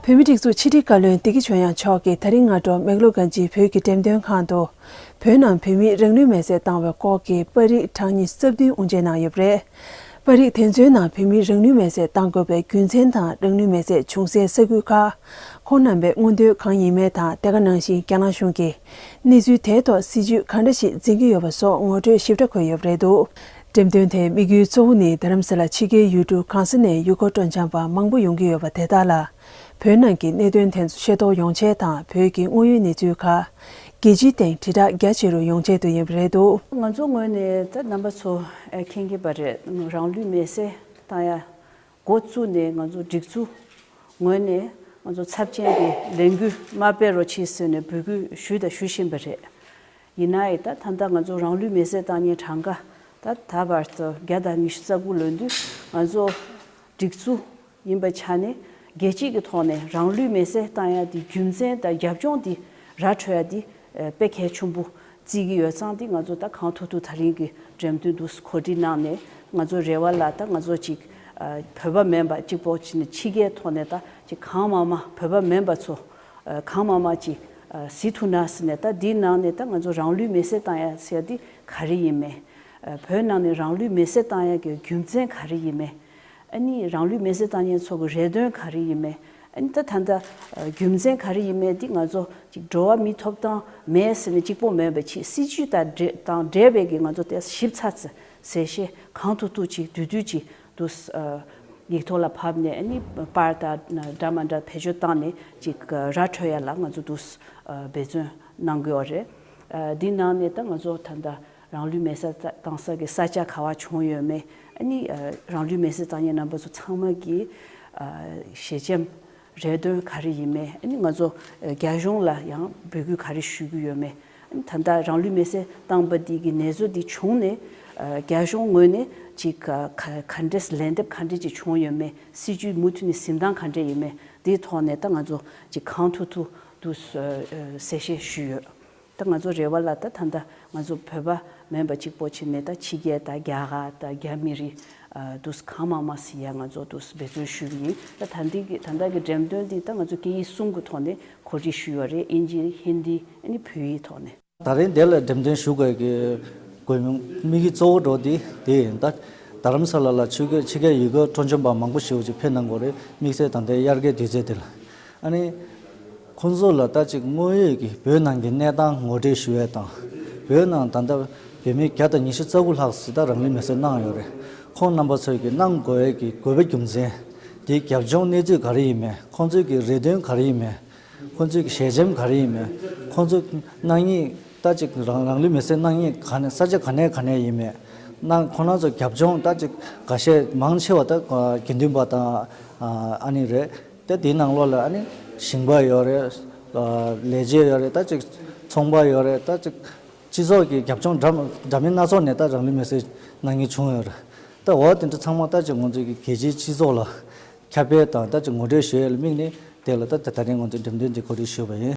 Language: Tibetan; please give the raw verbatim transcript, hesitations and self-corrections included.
བོད་མིའི་སྒྲིག་འཛུགས་ཕྱི་དྲིལ་བཀའ་བློན་བདེ་སྐྱིད་ཆོས་དབྱངས་མཆོག་གིས་ད་རིང་སྔ་དྲོ་མེག་ལོར་གྷན་ཇི་བོད་ཀྱི་འགྲེམས་སྟོན་ཁང་དུ། བོད་ནང་བོད་མིས་རང་ལུས་མེར་སྲེག་བཏང་བའི་སྐོར་གྱི་པར་རིས་གྲངས་ཉི་ཤུ་རྩ་བདུན་དབུ་འབྱེད་གནང་ཡོད་པ་རེད། པར་རིས་དེ་ཚོའི་ནང་བོད་མིས་རང་ལུས་མེར་སྲེག་བཏང་དགོས་པའི་རྒྱུ་མཚན་དང་། རང་ལུས་མེར་སྲེག་བྱུང་སའི་ས་ཁུལ་ཁག་ཁོང་རྣམ་པའི་མངོན་འདོད་གང་ཡིན་མིན་དང་། དེ་ག་ནང་བཞིན་རྒྱ་ནག་གཞུང་གིས་གནས་ཚུལ་དེའི་ཐོག་སྲིད་ཇུས་ག་འདྲ་ཞིག་འཛིན་གྱི་ཡོད་པ་སོགས་ངོ་སྤྲོད་ཞིབ་ཕྲ་འཁོད་ཡོད་པ་རེད་འདུག་འགྲེམས་སྟོན་དེའི་དམིགས་ཡུལ་གཙོ་བོ་ནི་རྡ་རམ་ས་ལ་ཕྱི་རྒྱལ་ཡུལ་གྲུ་གང་ས་ནས་ཡུལ་སྐོར་སྤྲོ་འཆམ་པ་མང་པོ་ཡོང་གི་ཡོད་པ་དེ་དག་ལ། བོད་ནང་གི་གནད་དོན་དེ་ཚོ་ཤེས་རྟོགས་ཡོང་ཆེད་དང་། བོད་ཀྱི་དངོས་ཡོད་གནས་ཚུལ་ཁག་རྒྱལ་སྤྱིའི་སྟེང་དྲིལ་བསྒྲགས་རྒྱ་ཆེ་རུ་ཡོང་ཆེད་དུ་ཡིན་པ་རེད་འདུག་ང་ཚོ་ངོས་ནས་ད་རྣམ་པ་ཚོ་མཁྱེན་གྱི་པ་རེད། རང་ལུས་མེར་སྲེག་བཏང་ཡ་འགོ་བཙུགས་ནས་ང་ཚོ་སྒྲིག་འཛུགས་ངོས་ནས་ང་ཚོ་ཚབས་ཆེན་གྱི་ལས་འགུལ་མ་སྤེལ་རོགས་གྱིས་ཟེར་ནས་འབོད་སྐུལ་ཞུས་དང་ཞུ་བཞིན་པ་རེད། ཡིན་ནའི་ད་ད་ལྟ་ང་ཚོ་རང་ལུས་མེར་སྲེག་བཏང་མཁན་གྲངས་ཀ་ད་ད་བར་དུ་བརྒྱ་དང་ཉི་ཤུ་རྩ་དགུ་ལོན་དུས། ང་ཚོ་སྒྲིག་འཛུགས་ཡིན་པའི་ཆ་ནས་རྒྱལ་སྤྱི་གི་ཐོག་ནས་རང་ལུས་མེར་སྲེག་བཏང་ཡ་དེ་རྒྱུ་མཚན་དང་རྒྱབ་ལྗོངས་དེ་ར་འཕྲོད་ཡ་དེ་དཔེ་གལ་ཆེན་པོ་བརྩི་གི་ཡོད་ཙང་། དེ་ང་ཚོ་ད་གང་ཐུབ་ཐུབ་ད་རིང་གི་འགྲེམས་སྟོན་དུ་གོ་སྒྲིག་གནང་ནས། ང་ཚོ་རེ་བ་ལ་ད་ང་ཚོ་ཅིག་བོད་པ་མིན་པ་གཅིག་པོ་ཅིག་ནས་ཕྱི་རྒྱལ་ཐོག་ནས་ད་ཅིག་གང་མང་མང་བོད་པ་མིན་པ་ཚོ་གང་མང་མང་ཅིག་གཟིགས་ཐུབ་ན་ཟེར་ནས། ད་དེའི་ནང་ནས་ད་ང་ཚོ་རང་ལུས་མེར་སྲེག་བཏང་ཡ་ཟེར་ཡ་དེ་ག་རེ་ཡིན་མིན། བོད་ནང་ནས་རང་ལུས་མེར་སྲེག་བཏང་ཡ་གི་རྒྱུ་མཚན་ག་རེ་ཡིན་མིན། ཨ་ནི་རང་ལུས་མེར་སྲེག་བཏང་མཁན་ཚོ་གི་རེ་འདུན་ག་རེ་ཡིན་མིན། ཨ་ནི་ད་ད་ལྟ་རྒྱུ་མཚན་ག་རེ་ཡིན་མིན་འདི་ང་ཚོ་ཅིག་འགྲོ་བ་མིའི་ཐོབ་ཐང་མེད་ཟེར་ནས་གཅིག་པོ་མེད་པ་ཅིག་སྲིད་ཇུས་དང་འབྲེལ་དང་འབྲེལ་བའི་གི་ང་ཚོ་དེ་ཞིབ་ཚགས་ཚུད་གསལ་བཤད་གང་ཐུབ་ཐུབ་ཅིག་དུས་དུས་ཅིག་དུ་ཡིག་ཐོག་ལ་ཕབ་ནས། ཨ་ནི་པར་དང་འདྲ་མ་འདྲ་བེད་སྤྱོད་བཏང་ནས་ཅིག་ར་འཕྲོད་ཡ་ལ་ང་ཚོ་དུ་འབད་བརྩོན་གནང་དགོས་པ་རེད། འདི་ནང་ནས་ད་ང་ཚོ་ད་ལྟ་རང་ལུས་མེར་སྲེག་བཏང་ས་གི་ས་ཆ་ག་བ་བྱུང་ཡོད་མེད། ཨ་ནི་རང་ལུས་མེར་སྲེག་བཏང་མཁན་རྣམ་པ་ཚོ་ཚང་མ་གི་ཞལ་ཆེམས་རེ་འདུན་ག་རེ་ཡིན་མེད། ཨ་ནི་ང་ཚོ་རྒྱ་གཞུང་ལ་ཡང་འབོད་སྐུལ་ག་རེ་ཞུ་གི་ཡོད་མེད། ཨ་ནི་ད་ལྟ་རང་ལུས་མེར་སྲེག་བཏང་པ་འདི་གི་ནད་གཞི་འདི་བྱུང་ནས་རྒྱ་གཞུང་ངོས་ནས་ཅིག་ག་ག་འདྲས་ལན་འདེབས་ག་འདྲས་ཅིག་བྱུང་ཡོད་མེད། སྲིད་ཇུས་མུ་མཐུད་ནས་འཛིན་སྟངས་ག་འདྲས་ཡིན་མེད། འདིའི་ཐོག་ནས་ད་ང་ཚོ་ཅིག་གང་ཐུབ་ཐུབ་དུ་གསལ་བཤད་ཞུས་ཡོད། ད་ང་ཚོ་རེ་བ་ལ་ད་ད་ལྟ་ང་ཚོ་བོད་པ་མིན་པ་གཅིག་པོ་བྱས་ནས་ད་ཕྱི་རྒྱལ་དང་རྒྱ་གར་དང་རྒྱ་མི་རིགས་དུས་གང་མང་མང་ཟིན་ཡ་ང་ཚོ་དུས་འབད་བརྩོན་ཞུ་གི་ཡིན། ད་ད་ལྟའི་གི་ད་ལྟ་གི་འགྲེམས་སྟོན་འདི་ད་ང་ཚོ་སྐད་ཡིག་གསུམ་གི་ཐོག་ནས་གོ་སྒྲིག་ཞུས་ཡོད་རེད། ཨིན་ཇི། ཧིན་དི། ཨ་ནི་བོད་ཡིག་ཐོག་ནས། ད་རིང་དེ་ལ་འགྲེམས་སྟོན་ཞུ་དགོས་ཀྱི་དགོས་དམིགས་གཙོ་བོ་འགྲོ་དེ་དེ་ཡིན། ད་རྡ་རམ་ས་ལ་ལ་ཕྱི་རྒྱལ་ཕྱི་རྒྱལ་ཡུལ་སྐོར་སྤྲོ་འཆམ་པ་མང་པོ་ཞིག་ཅིག་ཕེབས་གནང་དགོས་རེད། དམིགས་བསལ་ད་ལྟའི་དབྱར་ཁའི་དུས་ཚོད་དེ་ལ། ཨ་ནི། ཁོང་ཚོ་ལ་ད་ཅིག་དངོས་ཡོད་ཀྱི་བོད་ནང་གི་གནས་སྟངས་ངོ་སྤྲོད་ཞུ་ཡས་དང་། བོད་ནང་ད་ལྟ་བོད་མི་བརྒྱ་དང་ཉི་ཤུ་རྩ་དགུ་ལྷག་ཙམ་ད་རང་ལུས་མེར་སྲེག་གནང་ཡོད་རེད། ཁོང་རྣམ་པ་ཚོས་ཀྱི་གནང་དགོས་ཡས་ཀྱི་དགོས་པའི་རྒྱུ་མཚན། དེའི་རྒྱབ་ལྗོངས་གནས་ཚུལ་ག་རེ་ཡིན་མེད། ཁོང་ཚོས་ཀྱི་རེ་འདུན་ག་རེ་ཡིན་མེད། ཁོང་ཚོས་ཀྱི་ཞལ་ཆེམས་ག་རེ་ཡིན་མེད། ཁོང་ཚོས་གནང་ཡིག་ད་ཅིག་རང་རང་ལུས་མེར་སྲེག་གནང་ཡིག་ག་ནས་ས་ཆ་ག་ནས་ག་ནས་ཡིན་མེད། གནང་ཁོང་རྣམ་ཚོ་རྒྱབ་ལྗོངས་ད་ཅིག་འགའ་ཤས་མང་ཆེ་བ་ད་དགེ་འདུན་པ་དང་ཨ་ནི་རེད། ད་དེའི་ནང་ལོགས་ལ་ཨ་ནི་ཞིང་པ་ཡོད་རེད། ལས་བྱེད་ཡོད་རེད། ད་ཅིག་ཚོང་པ་ཡོད་རེད། ད་ཅིག་སྤྱི་ཚོགས་ཀྱི་རྒྱབ་ལྗོངས་འདྲ་འདྲ་མིན་སྣ་ཚོགས་ནས་ད་རང་ལུས་མེར་སྲེག་གནང་མཁན་བྱུང་ཡོད་རེད། ད་འོ་དེ་འདྲ་ཚང་མ་ད་ཅིག་ང་ཚོའི་གི་རྒྱལ་སྤྱིའི་སྤྱི་ཚོགས་ལ་ཁྱབ་སྤེལ་དང་ད་ཅིག་ངོ་སྤྲོད་ཞུ་ཡས་ལ་དམིགས་ནས་དེ་ལ་ད་ད་རིང་ང་ཚོས་འགྲེམས་སྟོན་འདི་གོ་སྒྲིག་ཞུས་པ་ཡིན།